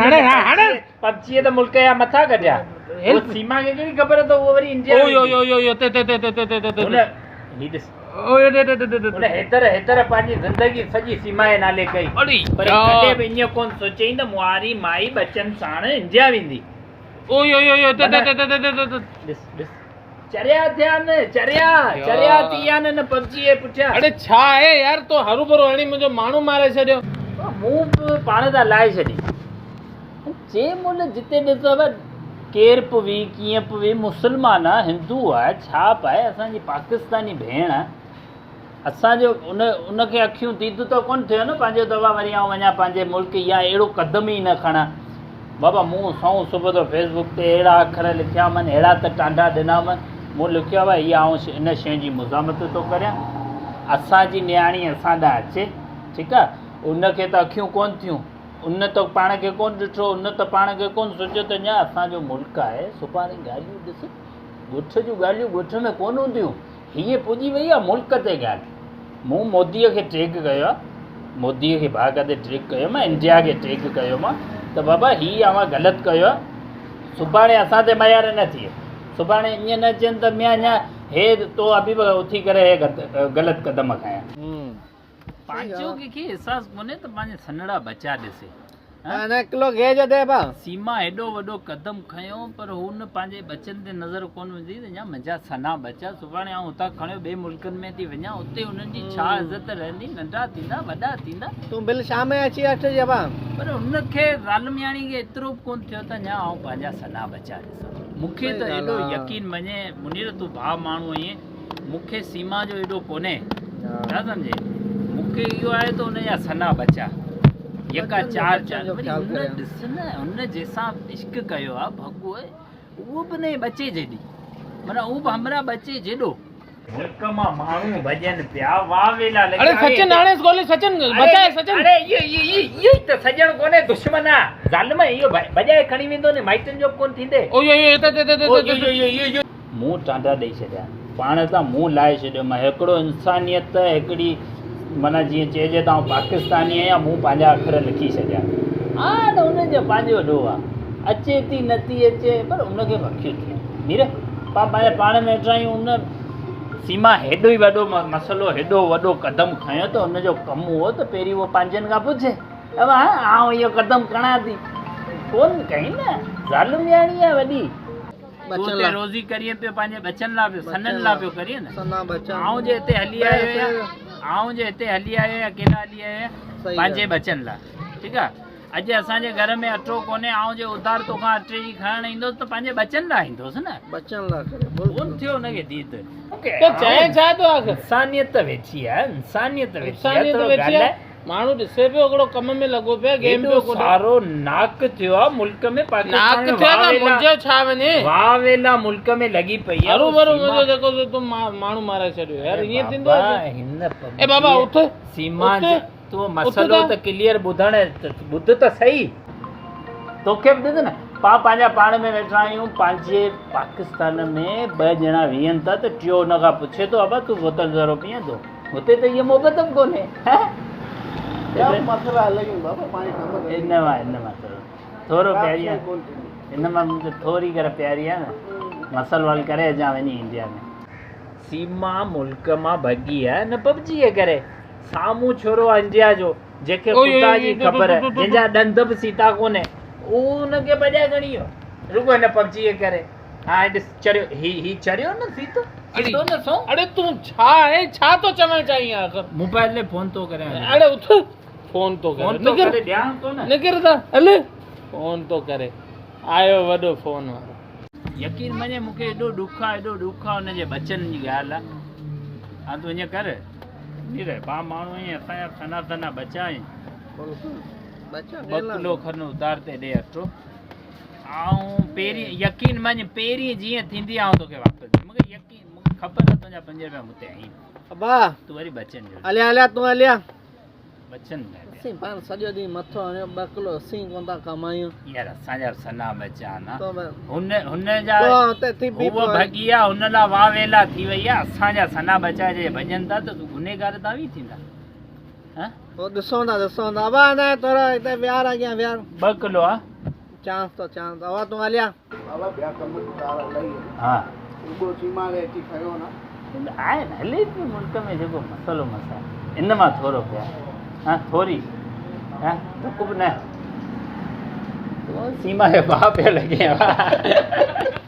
هاڻي هاڻي پبجي ته ملڪ جا مٿا ڪڍيا. هو سيما کي ڪهڙي خبر ته اهو وري انڊيا او يو يو يو يو تي تي تي تي تي تي تي هن هي ڏس او يو تي تي تي تي هن هيتر هيتر پنهنجي زندگي سڄي سيما جي نالي ڪئي اڙي پر ڪڏهن به ائين ڪونه سوچيائين ته مون مائي ٻچن ساڻ انڊيا ويندي. او يو يو يو تي تي تي تي تي تي ڏس ڏس چريا ٿيا نه چريا چريا ٿي ويا نه پبجي جي پٺيان. اڙي ڇا آهي يار تو هروڀرو هڻي منهنجو ماڻهو ماري ڇڏيو. مون به پاڻ تان لاهي ڇڏي. چي مون جتي ڏس بابا ڪير به وي ڪيئن به وي مسلمان آ هندو آ ڇا به آهي اسان جي پاڪستاني ڀيڻ آ اسان جو ان ان کي اکيون ديد ته ڪونه ٿيو نه پنهنجو دوا وري آئون وڃان پنهنجي ملڪ يا اهڙو قدم ئي نه کڻان بابا مون سئون صبح جو فيس بڪ تي اهڙا اکر لکيا من اهڙا ته ٽانڊا ڏنا من مون لکيو آهي هي آئون ان شيء جي مزاحمت ٿو ڪريان اسان جي نياڻي اسان ڏانهن اچي ٺيڪ آهي ان کي ته اکيون ڪونه ٿيون ان ته پاڻ کي ڪونه ڏٺو ان ته پاڻ کي ڪونه سوچيو ته اڃا اسان جو ملڪ آهي سڀاڻي ڳالهيون ڏس ڳوٺ جون ڳالهيون ڳوٺ ۾ ڪونه هونديون هيء پڄي وئي آ ملڪ تي ڳالهه. مون موديء کي ٽيگ ڪيو آ، موديء کي باقاعدي ٽيگ ڪيو مان، انڊيا کي ٽيگ ڪيو مان ته بابا هي اوهان غلط ڪيو آ، سڀاڻي اسان تي ميار نه ٿئي، سڀاڻي ائين نه چين ته ميان اڃا هي تو ابي به اٿي ڪري هي غلط قدم کنيا. پنهنجو ڪنهن کي احساس ڪونهي ته پنهنجا سنهڙا ٻچا ڏسي. نه ڪلو گيهه جو ڏي با. سيما هيڏو وڏو قدم کنيو پر هن پنهنجي ٻچن تي نظر ڪونه وڌي ته يا منهنجا سنها ٻچا سڀاڻي آئون هتان کڻيو ٻئي ملڪن ۾ ٿي وڃان اتي انهن جي ڇا عزت رهندي ننڍا ٿيندا وڏا ٿيندا. تون بل شام جو اچي وٺجي ابا. پر هن کي ظالمياڻي کي ايترو به ڪونه ٿيو ته يا آئون پنهنجا سنها ٻچا ڏسان. مون کي ته ايڏو يقين مڃي منير تون ڀاء ماڻهو آهين مون کي سيما جو ايڏو ڪونهي ڇا سمجهي مون کي اهو آهي ته ان جا سنا ٻچا يڪا چار چار وري هن ڏس نه هن جنهن سان عشق ڪيو آ ڀڳو اهو به نه ٻچي جيڏي معنيٰ اهو به همراهه ٻچي جيڏو. ملڪ مان ماڻهو ڀڄن پيا واويلا لڳي اڙي سچن هاڻي گولي سچن بچائي سچن. اڙي اهو اهو ئي ته سڄڻ ڪونهي دشمن آ ظالم اهو ڀڄائي کڻي ويندو ني مائٽن جو به ڪونه ٿيندي. او اهو اهو ته ته مون ٽانڊا ڏئي ڇڏيا پاڻ تان منهن لاهي ڇڏيو مان هڪڙو انسانيت هڪڙي معنيٰ جيئن چئجي ته آئون پاڪستاني آهيان مون پنهنجا اکر لکي ڇڏيا ها ته ان جو پنهنجو ڏوهه آهي اچي ٿي نه ٿي اچي پر ان کي به اکيون ٿيون مير پاڻ پنهنجا پاڻ ۾ ويٺا آهيون ان سيما هيڏو ئي وڏو مسئلو هيڏو وڏو قدم کنيو ته ان جو ڪم هو ته پهرين هو پنهنجن کان پڇي ابا آئون اهو قدم کڻان ٿي ڪون ڪئي نه ظالمياڻي آهي وڏي تون اتي روزي ڪرين پيو پنهنجي ٻچن لاء پيو سنن لاء پيو ڪرين نه آئون جي هتي هلي آيو آهيان آئون جي هتي هلي آيو آهيان ڪيڏا هلي آيو آهيان پنهنجي ٻچن لاء ٺيڪ آهي اڄ اسان جي گهر ۾ اٽو ڪونهي آئون جي اڌار توکان اٽي جي کڻڻ ايندوس ته پنهنجي ٻچن لاء ايندوس نه ٻچن لاء ڪري ڪون ٿيو ان کي ديد ته چئين ڇا ٿو آخر انسانيت ويٺي آهي انسانيت ويٺي آهي انسانيت ويٺي آهي ماڻهو ڏسي پيو هڪڙو ڪم ۾ لڳو پيو گيم پيو ڪڏي. سارو ناڪ ٿيو آ ملڪ ۾ پاڪستان ناڪ ٿيو آ ته منهنجو ڇا وڃي. واويلا ملڪ ۾ لڳي پئي آ. هروڀرو منهنجو جيڪو سو تون ماڻهو مارائي ڇڏيو يار ائين ٿيندو آ ڇا. اي بابا اٿ سيما تون مسئلو ته ڪليئر ٻڌڻ ٻڌ ته سهي توکي به ڏس نه پاڻ پنهنجا پاڻ ۾ ويٺا آهيون پنهنجي پاڪستان ۾ ٻه ڄڻا ويهن ٿا ته ٽيو ان کان پڇي ٿو ابا تون بوتل ذرو پيئين ٿو. هتي ته اها محبت به ڪونهي. ٻيا مسئلا الڳ آهن بابا پاڻ کي خبر آهي. ان مان ان مان ٿورو ٿورو پياري آهي ان مان مونکي ٿوري ڪر پياري آهي نه مسئلو حل ڪري اچان وڃي انڊيا ۾. سيما ملڪ مان ڀڳي آهي نه پبجي جي ڪري سامهون ڇورو آهي انڊيا جو جنهن کي خدا جي خبر جنهن جا ڏند به سيتا ڪونهي اهو ان کي ڀڄائي کڻي ويو رڳو هن پبجي جي ڪري. ها ڏس چريو هي هي چريو نه سيتو سيتو نه سو. اڙي تون ڇا آهين ڇا ٿو چوڻ چاهين آخر. موبائل ڏي فون ٿو ڪريان. اڙي اٿ فون ٿو ڪري فون ٿو ڪري ڏيان ٿو نه. نڪر ته هل فون ٿو ڪري آيو وڏو فون وارو. يقين مڃي مون کي ايڏو ڏک آ ايڏو ڏک آ ان جي ٻچن جي ڳالهه آ ها تون ائين ڪر نير با ماڻهو آهين اسان جا سنا سنا ٻچا آهن ٻه ڪلو کن اڌار تي ڏي اٽو. آئون پهرين يقين مڃ پهرين جيئن ٿيندي آئون توکي واپس ڏيندس مونکي يقين مونکي خبر نه تنهنجا پنج روپيا مون تي آهن ابا تون وري بچن جو هليا هليا تون هليا بچن لاء پيا. اسين پاڻ سڄو ڏينهن مٿو هڻيو ٻه ڪلو اسين ڪون ٿا ڪمايون. يار اسان جا سنا بچا نه تو به هن هن جا تو هتي ٿي بي هوء ڀڳي آ هن لا واويلا ٿي وئي آ اسان جا سنا بچا جي ڀڄن ٿا ته گنهگار ته اوهين ٿيندا ها. پوءِ ڏسون ٿا ڏسون ٿا. ابا نه ٿورو هتي ويهار اڳيان ويهار. 2 ڪلو آ. چانس ٿو چانس ٿو. ابا تون هليا. بابا ٻيا ڪم ڪار الاهي آهن. ها. رڳو سيماري اچي کنيو نه. آهي نه هلي پيو ملڪ ۾ جيڪو مسئلو مسائل ان مان ٿورو پيا. ها ٿوري. ها ڌڪ به نه. تون سيما جو ڀاءُ پيو لڳين.